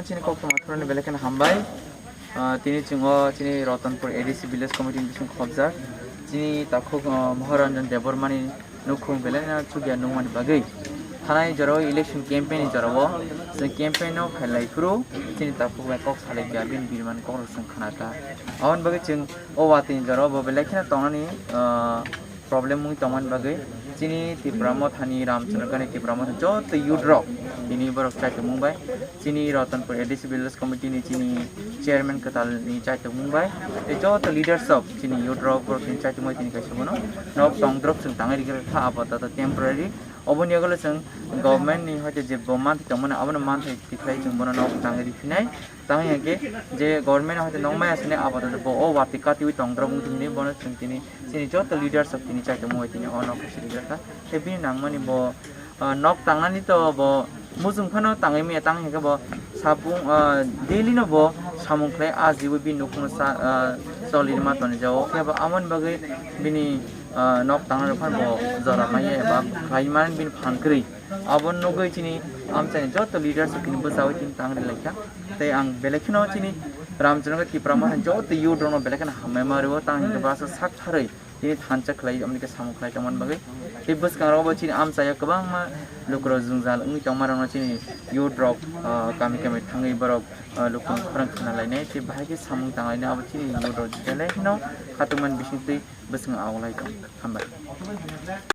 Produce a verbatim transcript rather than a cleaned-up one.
Chini kok tongma thurani belai kheno hambai. Ah, tini chwng o chini Ratanpur A D C Village Committee ni bising khobjak. Chini takhuk, ah, Maharanjan Debbarmani nukhung belai no chukya nungmani bagwi. Thanai jorao election campaign ni jorao chwng campaign no khailai phuru chini takhuk bai kok salai kya bini birmani kok rok chwng khna kha. Aboni bagwi chwng o watwi ni jorao bo belai kheno tongnani, ah, problem wngwi tongmani bagwi chini Tipra Mothani Ramchandra Gandhi Tipra Motha joto youth rok tini borok chai tongmung bai chini Ratanpur A D C Village Committee ni chini chairman kwtal ni chai tongmung bai tei joto leaders of chini youth rok borok ni chai tongmung bai tini kaisa bono nok tongdrop chwng tangwi rikha apatat temporary. Oboni yagulo chwng government ni hoite je bo manthai tongmani abono manthai tikhlai chwng bono nok tangwi riphinai. Tamo hinkhe je government hoite nokmaya sini apatat bo o watwi katiwi tongdrop wngtwi hinwi bono chwng tini chini joto leaders rok tini chai tongmung bai tini o nok siri kha. Tei bini nangmani bo, ah, nok tangnani to bo muchung phano tangwi maya tang hinkhe bo sabung, ah, daily no bo samung khlai ajiwi bini nukhung sa, ah, choli ma tonijao khe bo amoni bagwi bini, ah, nok tangnani phano bo jora maya eba khlai mani bini phan kwrwi. Abo nugwi chini amchaini joto leaders rok tini bwchawi tini tang ri laikha. Tei ang belai kheno chini Ramchandra Tipra Motha joto youth rokno belai kheno hambai ma rwo, tang hinkhe bwsa sak tharwi tini thansa khlai, amoni khe samung khlai tongmani bagwi. Tei bwskango bo chini amchaio kwbangma lukurok jwngjal wngwi tongmarokno chini youth rok, ah, kami kami thangwi borok, ah, lukurok khorang khna lainai tei bahai khe samung tang lainai, abo chini youth rok belai kheno khatungmani bisingtwi bwskango awlai tong. Hambai.